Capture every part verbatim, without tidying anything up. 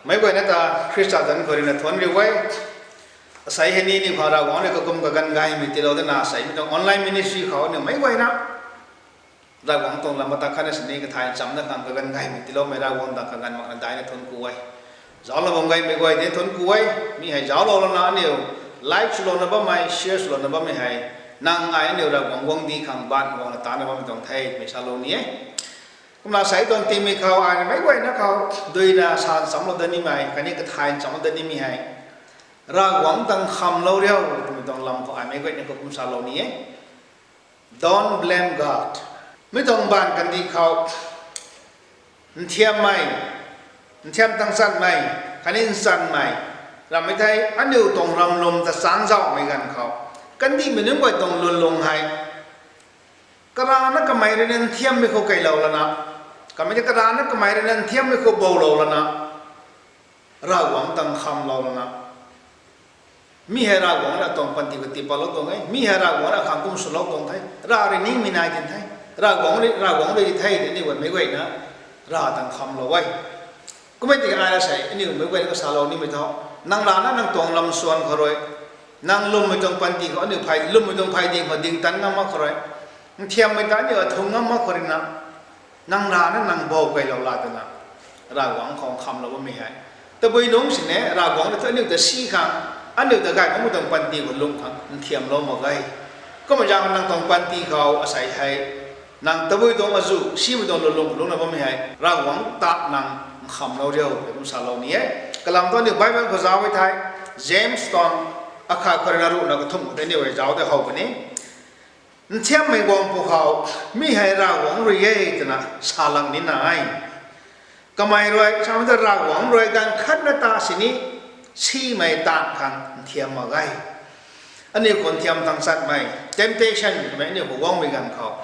Meic guayna ta Khrista zanc khou rui na thuanc riu e. Asei hei ni aniu khang Ravguangc rui kakum kaganv gaymei tiilou dana asei mi tuang online ministry khou aniu meic guayna Ravguangc tuang lam ta khatna sini kathay nchamna khang kaganv gaymei tiiloumei Ravguangc ta kaganv makna daihna thuanc ku e. Zauclou bam gaymei guay de thuanc ku e. Mi hei zauclou lana aniu like swlouna bammei, share swlouna bammei hei nang ai aniu Ravguangc guangcdic khang baanv guangna tana bammei tuang the twmei salou ni e. Kumna asei tuang tingmik khou ai meic guayna khou duina sa nchamlou dat nimei khatni kathay nchamlou dat nimei hei Ravguangc ta nkhamlou riu twmei tuang lam khou ai meic guayna khou kum salou ni e. Don't blame God. Mi tuang baanv kandih khou nthiammei, nthiam tang chanmei khatni nchanmei rammei thei aniu tuang ramlum ta changc zauhmei ganv khou kandihmei nunc guay tuang lwnlung hei karana kamei rui na nthiammei khou keylou lana, kamei tei karana kamei rui na nthiammei khou boulou lana Ravguangc ta nkhamlou lana, mi hei Ravguangc rui atuang panty khou tipatlou tuang e, mi hei Ravguangc rui akhang kum swlou tuang the, Rav rui ningmei nai tin the, Ravguangc rui, Ravguangc rui the tei aniu guay meic guayna Rav ta nkhamlou e. Kummei tiki ai la sei aniu meic guayna kasalou nimei thu, nang rana nang tuang lam swan khou rui, nang lwmmei tuang panty khou aniu phay lwmmei tuang phey ding khou ding tan ngam mak khou rui, nthiammei ta aniu athung ngam mak khou rui na, nang rana nang bou keylou la twna Ravguangc khou nkhamlou bammei hei tabui nungc sini Ravguangc rui thu aniu ta si khang, aniu ta gay makmei tuang panty khou lung khang nthiamlou mak ge. Kumna zaeng nang tuang panty khou asei hei nang tabui tuang azuh simei tuang lwnlung khou lungna bammei hei Ravguangc ta nang nkhamlou riu twna kum salou ni e. Kalam thu aniu Bible khou zauc e thei, James tuang akhat khou rui na ruhna kathumh khou tei aniu hei zauc de how puni. Nthiammei guang pwkhou, mi hei Ravguangc rui e twna sa lang nina e. Kamei rui samei ta Ravguangc rui ganv khatna ta sini simei taanv khang nthiam mak ge. Aniu khou nthiam tang chanmei, temptation twmei aniu khou guangmei ganv khou,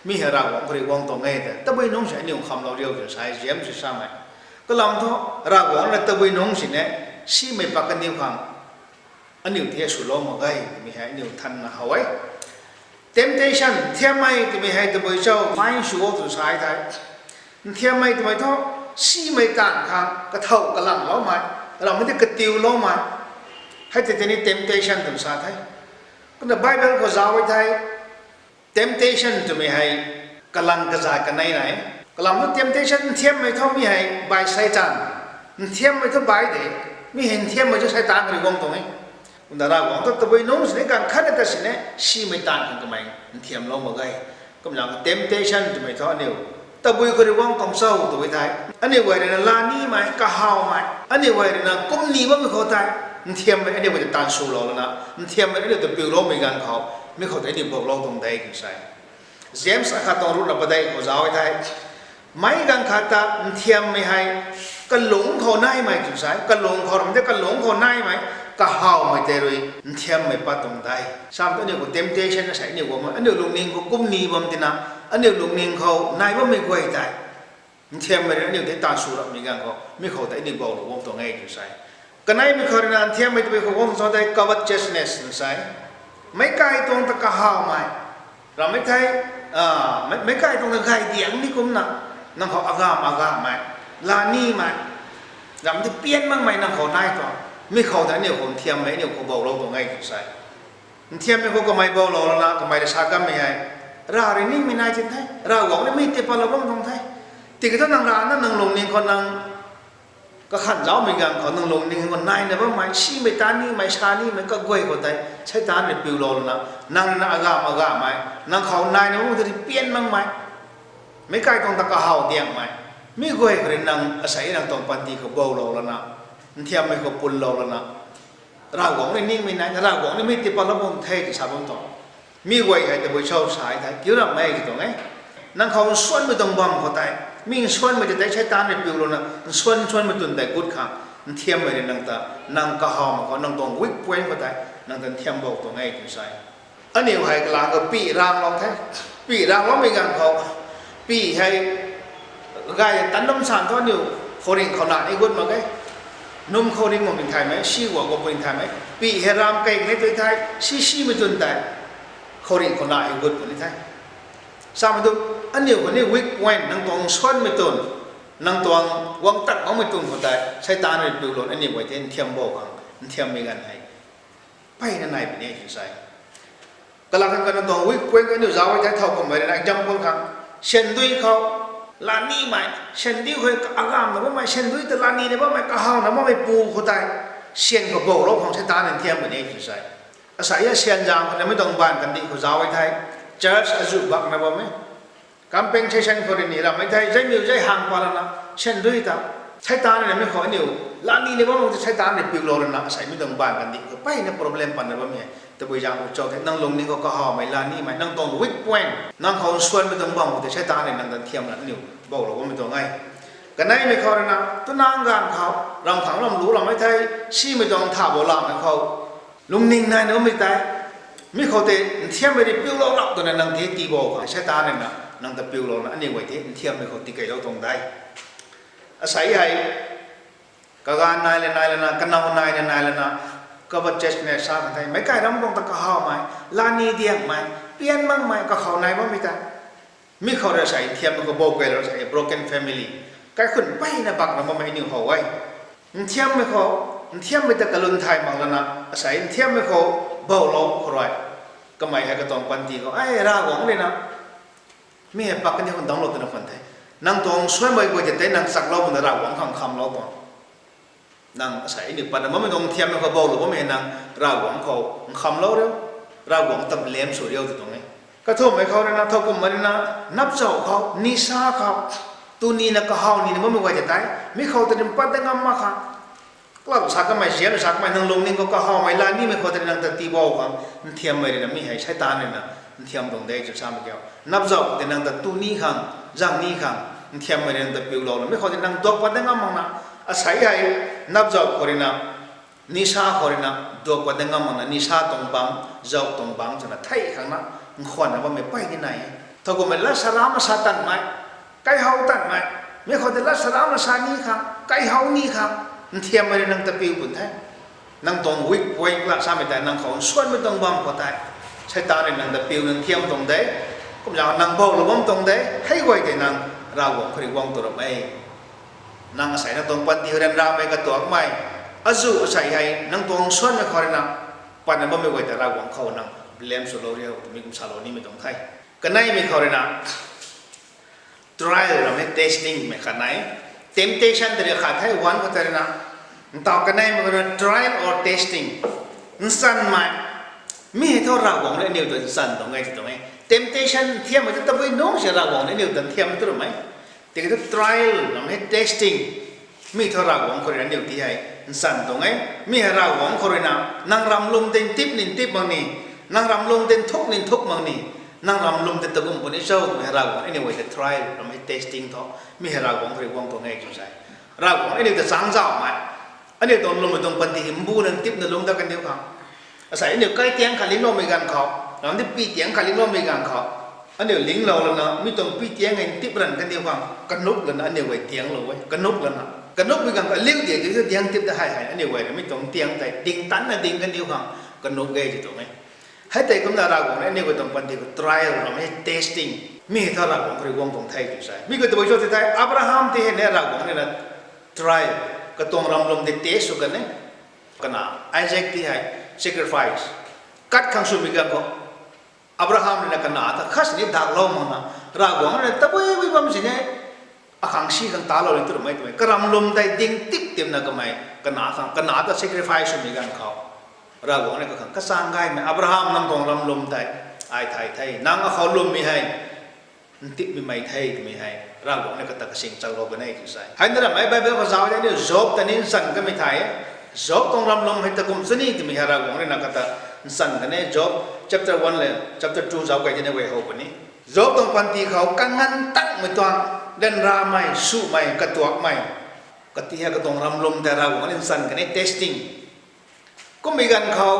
mi hei Ravguangc khou rui guang tuang e tei tabui nungc sini aniu nkhamlou riu twna sa e James rui samei. Kalam thu Ravguangc rui tabui nungc sini simei pat kaniw khang aniu tei swlou mak ge twmei hei aniu thanna how e. Temptation, nthiammei twmei hei tabui cho, main sw o tw sa e thei, nthiammei twmei thu simei taanv khang kathau kalangloumei, rammei tei katiuloumei, hei tei tei ni temptation tw sa the. Kumna Bible khou zauc e thei, temptation twmei hei kalang kazat kanei nai. Kalam thu temptation nthiammei thu mi hei by Satan, nthiammei thu by de, mi hei nthiammei thu Satan rui guang tuang e. Kumna Ravguangc thu tabui nungc sini ganv khatna ta sini simei taanv khang kamei nthiamlou mak ge. Kumna temptation twmei thu aniu tabui khou rui guang tuang cho tw e thei, aniu guay rui na laa nimei, kahawmei, aniu guay rui na kum ni bammei khou tei nthiammei aniu guay ta taanv swlou lana, nthiammei aniu ta piuloumei ganv khou, mi khou tei aniu bouclou tuang de tw sa e. James akhat tuang ruhna padeih khou zauc e thei, meic ganv khat ta nthiammei hei kalungc khou naimei tw sa e, kalungc khou ram tei kalungc khou naimei, kahawmei tei rui nthiammei pat tuang de. Samei thu aniu khou temptation asei aniu guang aniu lungning khou kum ni bam tina, aniu lungning khou nai bammei guay tei nthiammei rui aniu tei taanv sw rapmei ganv khou mi khou tei aniu bouclou guang tuang e tw sa e. Kaneimei khou rui na nthiammei tabui khou guang cho tei covetousness tw sa e. Meic kai tuang ta kahawmei, rammei thei, meic, meic kai tuang ta gay diang ni kumna, nang khou agamv agamhmei, laa nimei, ram tei pian makmei nang khou nai tuang, mi khou tei aniu khou nthiammei aniu khou bouclou tuang e tw sa e. Nthiammei khou kamei bouclou lana kamei rui sa kanmei hei, Rav rui ningmei nai tin the, Ravguangc rui mi tipatlou bam tuang the. Tiki thu nang rana nang lungning khou nang kakhan zaucmei ganv khou nang lungning khou naina bammei, simei taan nimei, sa nimei kaguay khou tei Satan rui piulou lana, nang rui na agamv agamhmei, nang khou naina bammei tei rui pian makmei, meic kai tuang ta kahaw diangmei, mi guay khou rui nang asei nang tuang panty khou bouclou lana, nthiammei khou punlou lana, Ravguangc rui ningmei nai, Ravguangc rui mi tipatlou bam the tw sa bam tuang. Mi guay hei tabui cho sa e thei kiu rammei tw tuang e. Nang khou nsuanmei tuang bam khou tei, mi nsuanmei tei tei Satan rui piulouna nsuan nsuanmei twn tei gut khang, nthiammei rui nang ta, nang kahawmei khou nang tuang weak point khou tei nang ta nthiam bou tuang e tw sa e. Aniu hei kalang khou pih ranglou the. Pih rangloumei ganv khou, pih hei gay tan dam san thu aniu khouringh khou na ni gut mak e. Num khouringh mak puni thaymei, si guang khou puni thaymei, pih hei ram kei ni tui thei, si simei twn tei khouringh khou na hei gut puni the. Samei tu, aniu khou ni weak point nang tuang nsuanmei twn, Nang tuang guang tat makmei tuang khou tei Seitaan rui piulou aniu guay the nthiam bo khang, nthiammei ganv hei mpeyna nai puni tw sa e. Kalam khat khat nang tuang weak point aniu zauc e thei thow kummei rui na example khang, syandui khou lani mei, syandui khou agamna bammei, syandui ta lani na bammei, kahawna bammei pu khou tei syan khou boulou khang Seitaan rui nthiam puni tw sa e. Asei a syan zang khou namei tuang baanv kandih khou zauc e thei, church azuh bakna bam e. Compensation khou rui ni rammei thei, zeimiu zei hang pa lana, syandui ta Seitaan rui namei khou aniu lani na bam tei Seitaan rui piulou lana, asei mi tuang baanv kandih khou mpeyna problem patna bam e. Tabui zaeng khou cho the, nang lungning khou kahawmei, lanimei, nang tuang weak point, nang khou nsuanmei tuang bam khou tei Seitaan rui nang ta nthiam lana aniu boulou bammei tuang e. Kaneimei khou rui na, twna ganv khou ramh khang lam lu rammei thei, simei tuang tha bo lamei khou lungning naina bammei tei, mi khou tei nthiammei rui piulou rap twna nang the tii bo khang Seitaan rui na nang ta piulouna aniu guay the nthiammei khou tikeylou tuang de. Asei hei, kaganv nai le nai lana, kanow nai le nai lana, covetousness sa kan the, meic kai ram tuang ta kahawmei, lani diangmei, pian makmei, kakhou nai bammei tei, mi khou rui asei nthiammei khou bou keylou asei broken family, kaikhunc mpeyna bakna bammei aniu how e. Nthiammei khou, nthiammei ta kalun thay mak lana, asei nthiammei khou boulou khou rui, kamei hei katuang panty khou, ai, Ravguangc rui na mi hei pak kani khou damclou twna khwan the. Nang tuang suanmei guay tei nang chaklou buna Ravguangc khang nkhamlou tuang. Nang asei aniu patna bammei tuang nthiammei khou boulou bammei nang Ravguangc khou nkhamlou riu, Ravguangc ta blame sw riu tw tuang e. Kathumhmei khou rui na, thow kummei rui na, napzauh khou, nisa khou, tu nina kahaw nina bammei guay tei tei, mi khou ta rim pat dat ngam mak kha. Club sa kamei, ziam sa kamei, nang lungning khou kahawmei, lanimei khou tei nang ta tii bo khang nthiammei rui na mi hei Seitaan rui na nthiam tuang de tw samei kiu. Napzauh tei nang ta tu ni khang, zang ni khang, nthiammei rui nang ta piulouna, mi khou tei nang duak pat dat ngam makna, asei hei, napzauh khou rui na, nisa khou rui na, duak pat dat ngam makna, nisa tuang bangc, zauh tuang bangc twna thei khang na, nkhwanna bammei mpey ni nai e. Thow kummei lat saraamh na sa tanmei, kaihow tanmei, mi khou tei lat saraamh na sa ni khang, kaihow ni khang, nthiammei rui nang ta piu pun the. Nang tuang weak point la samei tei nang khou nsuanmei tuang bam khou tei, Seitaan rui nang ta piu nang nthiam tuang de, kumzaeng nang boulou bam tuang de, hei guay tei nang Ravguangc khou rui guang tu ram e. Nang asei nang tuang panty khou ryanramei katuakmei, azuh asei hei nang tuang nsuanmei khou rui na, patna bammei guay ta Ravguangc khou nang blame swlou riu twmei kum salou nimei tuang the. Kaneimei khou rui na, trial ramei testing mei khat nai. Temptation tei rui khat the, one khou tei rui na. Ntaw kaneimei khou rui na trial or testing. Nchanmei. Mi hei thu Ravguangc rui aniu ta nchan tuang e tw tuang e. Temptation nthiammei thu tabui nungc si Ravguangc rui aniu ta nthiam tu ramei. Tiki thu trial ramei testing. Mi thu Ravguangc khou rui na aniu ti hei nchan tuang e. Mi hei Ravguangc khou rui na, nang ramlum tei ntip ni ntip mak ni, nang ramlum tei nthuk ni nthuk mak ni, nang ramlum tei takum puni cho twmei hei Ravguangc aniu guay ta trial ramei testing thu, mi hei Ravguangc khou rui guang tuang e tw sa e. Ravguangc aniu ta changc zauhmei, aniu tuang lwmmei tuang panty hei mbu nang ntipna lungc dat kandiu khang, asei aniu kai tiang khat lingloumei ganv khou, ram di pi tiang khat lingloumei ganv khou, aniu linglou lana mi tuang pi tiang hei ntip ranv kandiu khang kanuk lana aniu guay tianglou e, kanuk lana, kanukmei ganv khou aliu di di diang tip ta hei hei aniu guay na mi tuang tiang tei ding tanna ding kandiu khang kanuk e tw tuang e. Hei tei kumna Ravguangc rui aniu guay tuang panty khou trial ramei testing, mi hei thu Ravguangc khou rui guang tuang the tw sa e. Mi khou tabui cho tei thei Abraham tei hei ne Ravguangc rui na trial, katuang ramlum tei test sw kan e. Kana Isaac tei hei sacrifice kat khang swmei ganv khou, Abraham rui na kana ta khat sini daklou makna, Ravguangc rui na tabui bui bam sini, akhang si khang talou ni tu ramei twmei karamlum tei ding tip tipna kamei kana khang, kana ta sacrifice swmei ganv khou, Ravguangc rui kakhang kachang gaymei, Abraham, nang tuang ramlum tei ai thay the, nang akhou lwmmei hei ntipmei mei the twmei hei Ravguangc rui kata kasing chaklou kan e tw sa e. Hei na ramei Bible khou zauc tei aniu Job ta ni nchan kamei thay e. Job tuang ramlum hei takum chuni twmei hei Ravguangc rui na kata nchan kan e. Job chapter one le chapter two zauc kei tei ni guay how puni. Job tuang panty khou kanganv takmei tuang, ryanramei, swmei, katuakmei, kati hei katuang ramlum tei Ravguangc rui nchan kan e, testing. Kummei ganv khou,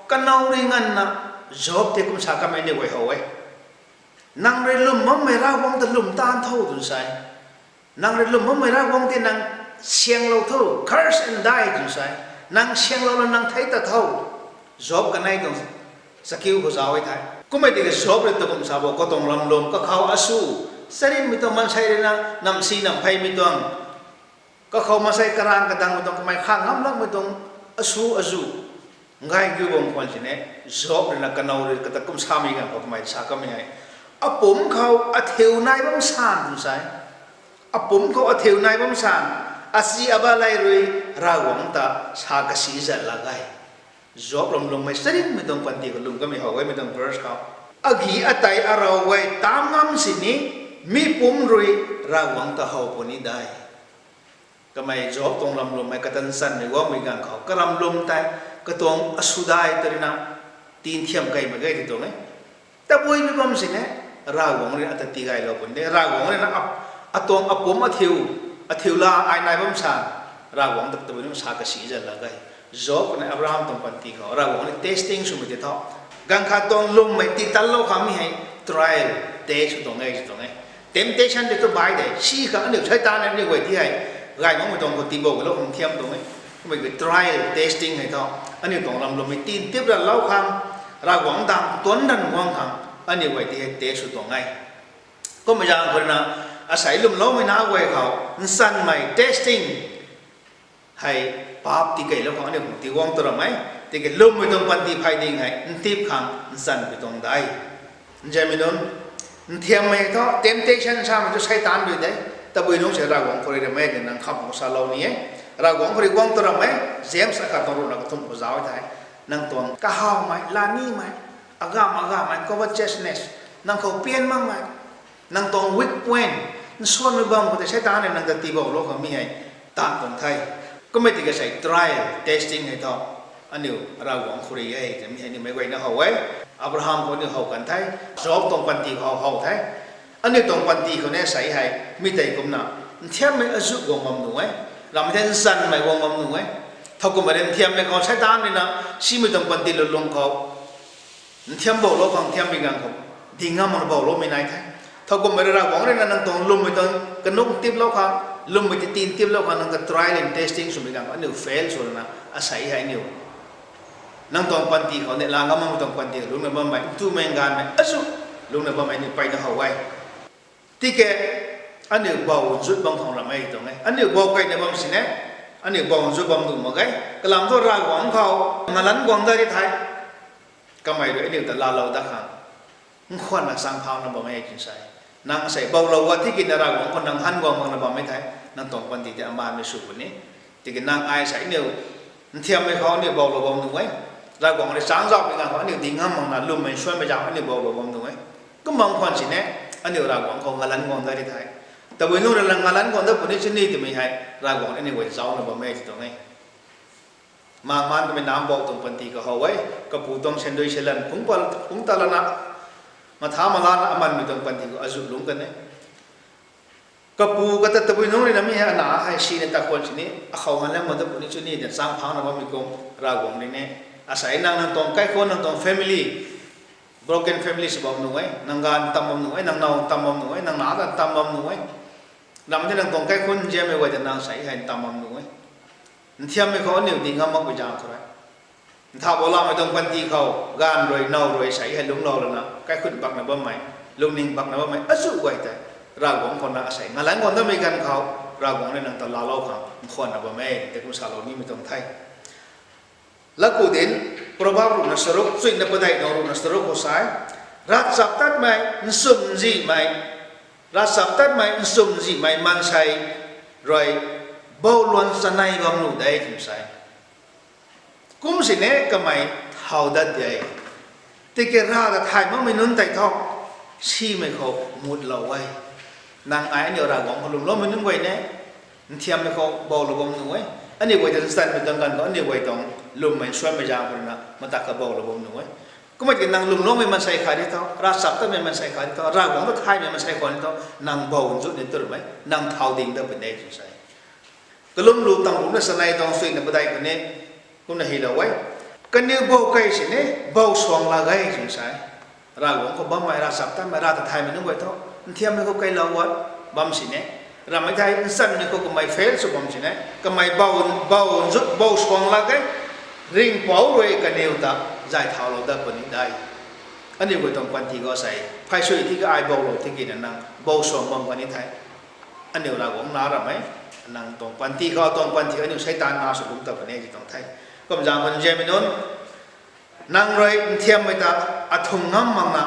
kanow rui nganvna Job tei kum sa kamei ni guay how e. Nang rui lwm bammei Ravguangc ta lwm tan tho tw sa e. Nang rui lwm bammei Ravguangc tei nang sianglou tho, curse and die tw sa e. Nang sianglou lana nang thei ta tho. Job kanei tuang chakiu khou zauc e thei. Kummei tiki Job rui takum sa bo, katuang ramlum, kakhou asu, Charynmei tuang maansei rui na namsi nampheymei tuang, kakhou maansei karang kadangmei tuang, kamei kha ngam lakmei tuang, asu azu, gay kiu bam khwan sini, Job rui na kanow rui kata kum samei ganv khou kamei sa kamei hei, apumc khou athiu nai bam san tw sa e. Apumc khou athiu nai bam san, asi abalei rui Ravguangc ta sa kasi zat lak e. Job ram lwmmei charynmei tuang panty khou lwm kamei how e, mi tuang verse khou. Agi atei arou guay tam ngam sini, mi pumc rui Ravguangc ta how puni de. Kamei Job tuang ram lwmmei kata nchanmei guangmei ganv khou, karam lwm tei, katuang asudai ta rui na, tinthiam key mak ge ti tuang e. Tabui mi bam sini, Ravguangc rui na ata tigaylou puni de. Ravguangc rui na ap-, atuang apumc athiu, athiu la ai nai bam san, Ravguangc ta tabui nunc sa kasi zat lak e. Job khatni Abraham tuang panty khou Ravguangc rui testing swmei tei thu, ganv khat tuang lwmmei titanlou khang mi hei trial, test sw tuang e, sw tuang e. Temptation tei thu bai de, si khang aniu Seitaan aniu guay ti hei, gay makmei tuang khou tiibou kalou khang thiam tuang e. Kummei ki trial, testing hei thu, aniu tuang ram lwmmei tin tip ralou khang, Ravguangc dang tuanc ran guang khang, aniu guay ti hei test sw tuang e. Kummei zaeng khou rui na, asei lwmloumei na guay khou nchanmei testing hei, paap tikeylou khang aniu khang ti guang tu ram e. Tiki lwmmei tuang panty phey ding hei ntip khang nchanmei tuang de. Nzianmei nunc, nthiammei thu temptation samei thu Seitaan rui de. Tabui nungc se Ravguangc khou rui ram e ti nang kham khou salou ni e. Ravguangc khou rui guang tu ram e. James akhat tuang ruhna kathumh khou zauc e thei, nang tuang kahawmei, lanimei, agam agamei, covetousness, nang khou pian makmei, nang tuang weak point, nsuanmei bam khou tei Seitaan rui nang ta tiiboulou khang mi hei, taan tuang the. Kummei tiki sei trial, testing hei thu, aniu Ravguangc khou rui e, mi hei aniu meic guayna how e. Abraham khou aniu how kan the, Job tuang panty khou how the. Aniu tuang panty khou ni sei hei, mi tei kumna, nthiammei azu guang bam nuh e. Ramhmei thei nchanmei guang bam nuh e. Thowkumhmei rui nthiammei khou Seitaan rui na, simei tuang panty lulung khou nthiam boulou khang thiammei ganv khou, ding ngam makna bouloumei nai the. Thowkumhmei rui Ravguangc rui na nang tuang lwmmei tuang kanuk tiplou khang, lwmmei tei tin tiplou khang, nang ta trial and testing swmei ganv khou aniu fail sw lana, asei hei aniu nang tuang panty khou ni, la ngam makmei tuang panty khou lungcna bammei, ntumei ganvmei azu lungcna bammei aniu mpeyna how e. Tiki aniu bou nzut bam khang ram e tuang e. Aniu bou keyna bam sini, aniu bou nzut bam nuh mak ge. Kalam thu Ravguangc khou ngalanc guang da ri thei, kamei rui aniu ta laalou dat khang nkhwanna chang phauna bam e tw sa e. Nang sei boulou ga tikina Ravguangc khou nang han guang makna bammei thei, nang tuang panty tei amanmei sw puni. Tiki nang ai sei aniu nthiammei khou aniu boulou bam nuh e. Ravguangc rui changc zauhmei ganv khou aniu ding ngam makna lwmmei nsuanmei zaeng aniu boulou bam nuh e. Kum bam khwan sini, aniu Ravguangc khou ngalanc guang da ri thei, tabui nungc rui lang ngalanc guang dat puni chuni twmei hei, Ravguangc rui aniu guay zaucna bam e ti tuang e. Maengmaan twmei nac bou tuang panty khou how e, kapu tuang sandui selan phungc pal, phungc ta lana, matha malana amanmei tuang panty khou azu lungc kan e. Kapu kata tabui nungc rui na mi hei ana hei sini ta khwan sini, akhou ngalanc guang dat puni chuni twna chang phangna bammei kum, Ravguangc rui ni, asei nang, nang tuang kaikhunc, nang tuang family, broken family sw bam nuh e, nang ganv tam bam nuh e, nang now tam bam nuh e, nang na ta tam bam nuh e. Ram tei nang tuang kaikhunc nzianmei guay ta nang sei hei tam bam nuh e. Nthiammei khou aniu ding ngam makpui zaeng khou rui, ntha bou lamei tuang panty khou, ganv rui, now rui sei hei lungclou lana, kaikhunc bakna bammei, lungning bakna bammei azu guay tei, Ravguangc khou na asei ngalanc guang datmei ganv khou, Ravguangc rui nang ta laalou khang nkhwanna bam e, tei kum salou nimei tuang the. Latku dinc, Proverb ruhna charuk, chuina padeih nung ruhna charuk khou sa e, ravchaptatmei, nchumhzihmei, ravchaptatmei, nchumhzihmei maansei rui bou luan chanei bam nuh de tw sa e. Kum sini kamei thau dat de. Tiki Rav ta thay makmei nunc tei thu, simei khou mutlou e. Nang ai aniu Ravguangc khou lwmloumei nunc guay ni, nthiammei khou boulou bam nuh e. Aniu guay ta nchanmei tuang ganv khou aniu guay tuang lwmmei nsuanmei zaeng khou rui na mata kha boulou bam nuh e. Kumna tiki nang lwmloumei maansei khat ri thu, ravchaptatmei maansei khat ri thu, Ravguangc ta thaymei maansei khwan ri thu, nang bou nzut ni twmei, nang thau ding dat puni tw sa e. Kalum lu tang ruhna chanei tuang chuina padeih khou ni, kumna hylou e. Kaniw bou key sini, bou suang lak ge tw sa e. Ravguangc khou bammei, ravchaptatmei, Rav ta thaymei nunc guay thu, nthiammei khou keylou guat bam sini, ramhmei thei nchanmei khou kamei fail sw bam sini, kamei bou, bou nzut, bou suang lak ge, ringhpouc rui kaniw ta zay thaulou dat puni de. Aniu guay tuang panty khou sei phey sui tiki ai boulou tikina nang bou suang bam kani the. Aniu Ravguangc na ram e. Nang tuang panty khou, tuang panty aniu Seitaan na sw lungc ta puni e ti tuang the. Kumzaeng khou nzianmei nunc, nang rui nthiammei ta athung ngam makna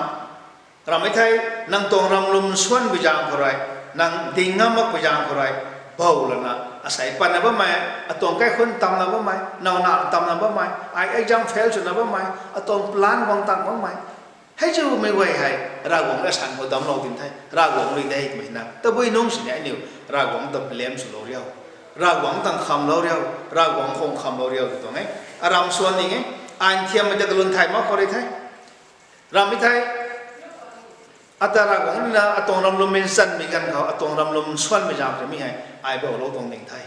ram e the, nang tuang ramlum suanpui zaeng khou rui, nang ding ngam makpui zaeng khou rui, bou lana, asei patna bammei, atuang kaikhunc tamna bammei, nowna tamna bammei, ai exam fail swna bammei, atuang plan guang tang bammei, hei zumei guay hei Ravguangc rui asan khou damclou tin the, Ravguangc rui de twmei na. Tabui nungc sini aniu Ravguangc ta blame swlou riu, Ravguangc tang khamlou riu, Ravguangc khang khamlou riu tw tuang e. Aram suan ning e, ai nthiammei ta kalun thay mak khou rui the. Ram e the, ata Ravguangc rui na atuang ramlum mei nchanmei ganv khou, atuang ramlum suanmei zaeng khou mi hei, ai boulou tuang ding the.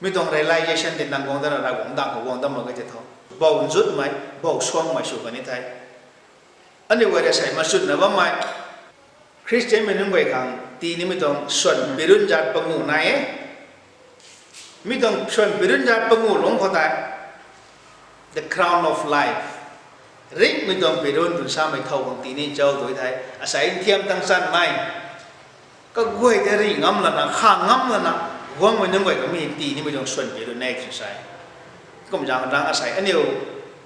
Mi tuang realization tei nang guang dana Ravguangc dang khou guang dam mak ge tei tho. Bou nzutmei, bou suangmei sw kani the. Aniu guay rui sei machunna bammei Khristianmei nunc guay khang tinimei tuang suan pirun zat panguh nai e. Mi tuang suan pirun zat panguh lungc khou tei, the crown of life, ringhmei tuang pirun tw samei thow khang tini chau tu the, asei nthiam tang chanmei, kaguay tei rih ngam lana, kha ngam lana, guangmei nunc guay kami tinimei tuang suan pirun e tw sa e. Kumzaeng rang asei aniu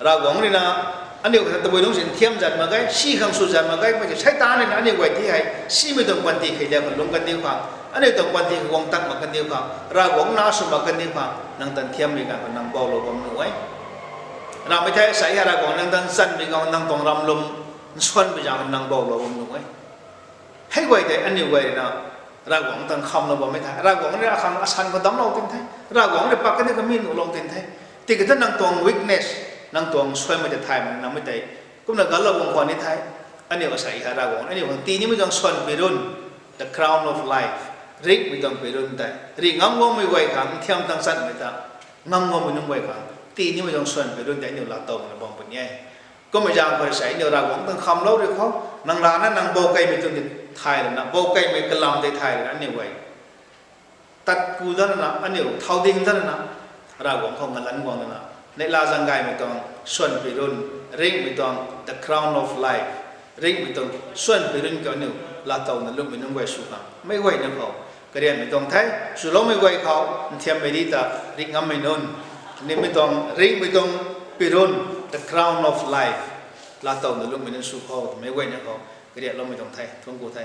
Ravguangc rui na, aniu kata tabui nungc sini nthiam zat mak ge, si khang sw zat mak ge, mei tei Seitaan rui na aniu guay ti hei simei tuang panty khei liak khou lungc kandiu khang, aniu tuang panty khou guang tak mak kandiu khang, Ravguangc na sw mak kandiu khang, nang ta nthiammei ganv khou nang boulou bam nuh e. Ram e the, asei hei Ravguangc nang ta nchanmei ganv nang tuang ramlum nsuanmei zaeng khou nang boulou bam nuh e. Hei guay tei aniu guay rui na Ravguangc tang khamlou bammei the, Ravguangc rui akhang asan khou damclou tin the, Ravguangc rui pak kani kami nuhlou tin the. Tiki ta nang tuang weakness, nang tuang suaimei tei thay mak nangmei tei, kumna ganclou bam khwan ni the. Aniu asei hei Ravguangc aniu khang tinimei tuang suan pirun, the crown of life, ringhmei tuang pirun tei, rih ngam guangmei guay khang nthiam tang chanmei ta, ngam guangmei nunc guay khang tinimei tuang suan pirun tei aniu laatow na bam puni e. Kummei zaeng khou rui sei aniu Ravguangc tang khamlou ri khou, nang rana nang bou keymei tuang tei thay lana, bou keymei kalam tei thay lana aniu guay tat ku dat lana, aniu thau ding dat lana, Ravguangc khou ngalanc guang lana, neihla zaeng gaymei tuang suan pirun, ringhmei tuang the crown of life, ringhmei tuang suan pirun khou aniu laatowna lwmmei nunc guay sw khang meic guayna khou karianmei tuang the. Swloumei guay khou nthiammei ri ta rih ngammei nunc, nimei tuang ringhmei tuang pirun, the crown of life, laatowna lwmmei nunc sw khou twmei guayna khou karianloumei tuang the. Thuanc ku the.